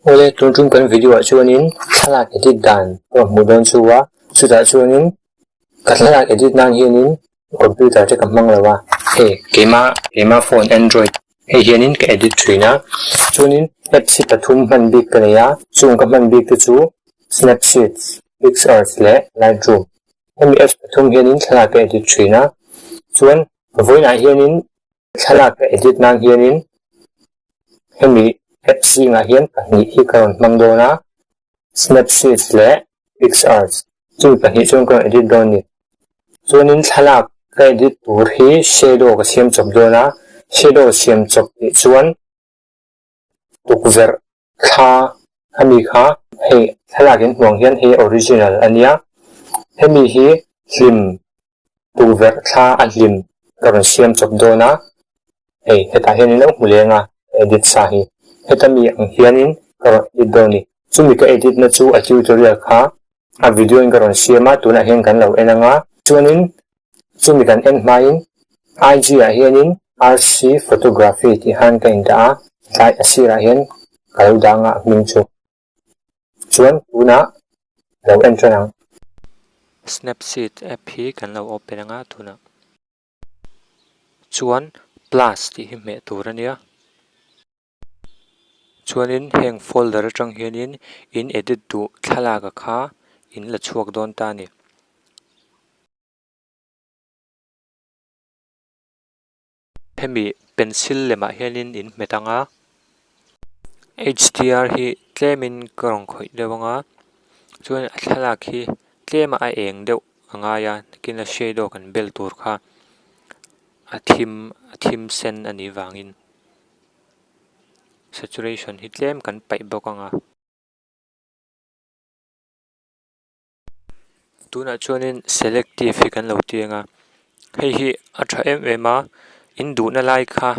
Awle, tun tum kan video ah chuanin thlalak edit dan ka rawn hmuh dawn chu a, chutah chuanin ka thlalak edit nan hianin computer te ka hmang lo a, hei keima keima phone android hei hianin ka edit thin a, chuanin apps hi pathum hman bik ka nei a, chung ka hman bik te chu Snapseeds, PicsArt leh Lightroom. Hemi apps pathum hianin thlalak ka edit thin a, chuan vawiinah hianin Thlalak ka edit nan hianin hemi app zingah hian pahnih hi ka rawn hmang dawn a, Snapseeds leh PicsArt. Chumi pahnih chuan ka rawn edit dawn a ni. Chuanin thlalak ka edit tur hi shadow ka siam chawp dawn a, shadow siam chawp tih chuan tukverh thla ami kha hei thlalak in hmuh ang hian hei original a nia, hemi hi hlim tukverh thla a hlim ka rawn siam chawp dawn a, hei hetah hian in lo hmu leng a edit sa hi, heta mi ang hianin ka rawn edit dawn a ni, chumi ka edit na chu a tutorial kha a video in ka rawn siam a, tunah hian kan lo en ang a, chuanin Chumi kan en hmain IG ah hianin RC Photography tih han ka indah a, tlai a sirah hian ka lo dah anga a hming chu. Chuan tunah lo en tan ang. Snapseed app hi kan lo open anga tunah chuan plus tih hi hmeh tur a nia. Chuanin heng folder atang hianin in edit duh thlalak a kha in la chhuak dawn ta a ni. Hemi pencil lemah hianin in hmet ang a, hdr hi tlemin ka rawn khawih deuh ang a, chuan a thlalak hi tlema a eng deuh a ngai a, nakin a shadow kan bel tur kha a thim a thim sen a nih vangin saturation hi tlem kan paih bawk ang a. Tunah chuanin selective hi kan lo ti ang a, hei hi a tha em em a, in duhna lai kha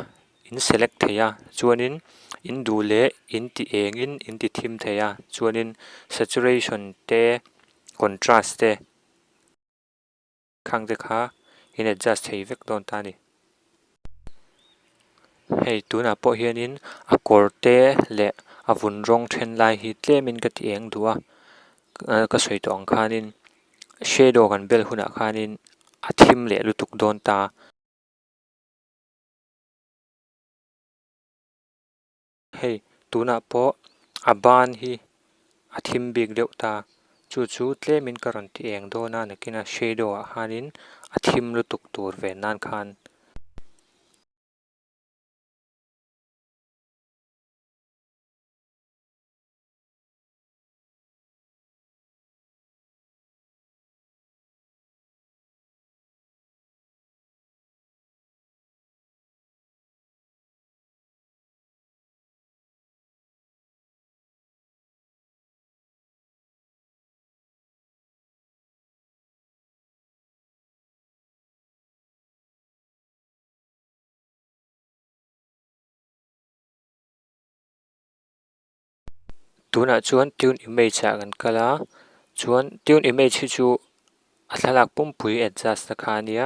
in select thei a, chuanin in duh leh in ti engin in ti thim thei a, chuanin saturation te contrast te. Khang te kha in adjust thei vek dawn ta a ni. Hei tunah pawh hianin a kawr te leh a vun rawng then lai hi tlemin ka ti eng duh a, ka sawi tawh ang khanin shadow kan bel hunah khanin a thim leh lutuk dawn ta. Hei tunah pawh a ban hi a thim bik deuh ta, chu chu tlemin ka rawn ti eng dawn a nakin a shadow ah khanin a thim lutuk tur ve nan khan. Tunah chuan tune image ah kan kal a chuan tune image hi chu a thlalak pumpui adjust na kha a nia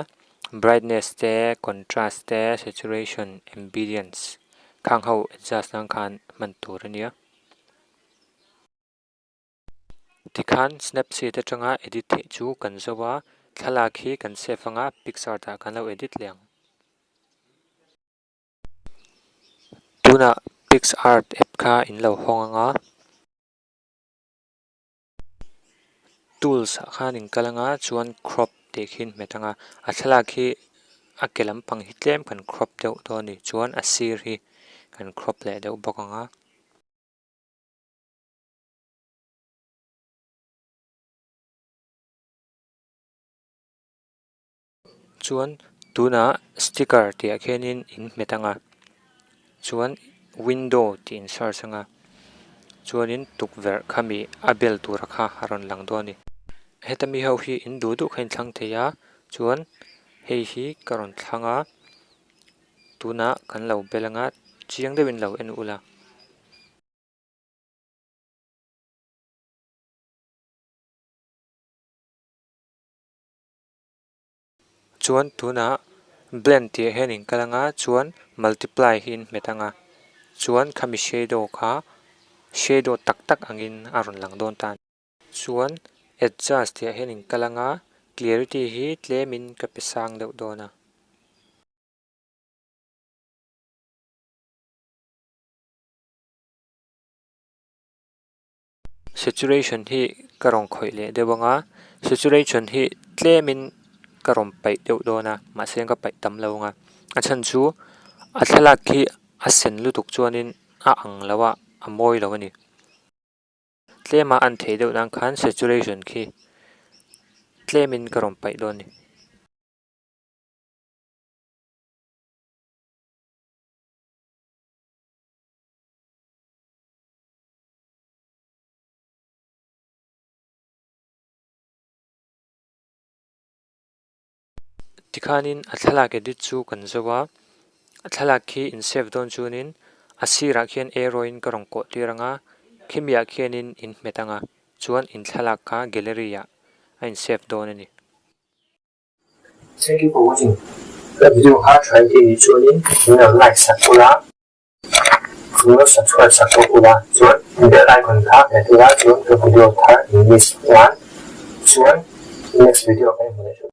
brightness te contrast te saturation ambience khang ho adjust nan khan hman tur a nia. Tikhan Snapseed atanga edit theih chu kan zo a, thlalak hi kan save anga PicsArt ah kan lo edit leh ang. Tunah PicsArt app kha in lo hawng anga. Tools ah khan in kal anga chuan crop tih khi in hmet anga a thlalak hi a ke lampang hi tlem kan crop deuh dawn a ni chuan a sir hi kan crop leh deuh bawk anga. Chuan tunah sticker tih ah khianin in hmet ang a chuan window tih in search ang a chuanin tukverh khami a bel tura kha a rawn lang dawn a ni. Heta mi ho hi in duh duh kha in thlang thei a chuan hei hi ka rawn thlang a tunah kan lo bel ang a chiang deuhin lo en ula. Chuan tunah blend tih ah hian in kal anga chuan multiply hi in hmet anga chuan khami shadow kha Shadow tak tak angin a rawn lang dawn ta. Chuan adjust tih ah hian in kal anga clarity hi tlemin ka pe sang deuh dawn a. Saturation hi ka rawn khawih leh deuh anga saturation hi tlemin ka rawn paih deuh dawn a mahse ka paih tam lo anga a chhan chu a thlalak khi a sen lutuk chuanin a ang lo a a mawi lo a ni. Tlema an theih deuh nan khan saturation khi tlemin ka rawn paih dawn a ni. Tikhanin a thlalak edit chu kan zo a, a thlalak khi in save dawn chuanin a sirah khian arrow in ka rawn kawh tir ang a, khimiah khianin in hmet ang a, chuan in thlalak kha gallery ah a in save dawn a ni. Thank you for watching. Ka video kha try te nih chuanin min lo like sak ula. Min lo subscribe sak bawk ula chuan bell icon kha hmet ula chuan ka video thar in miss nan chuan next video kan hmu leh hreuh.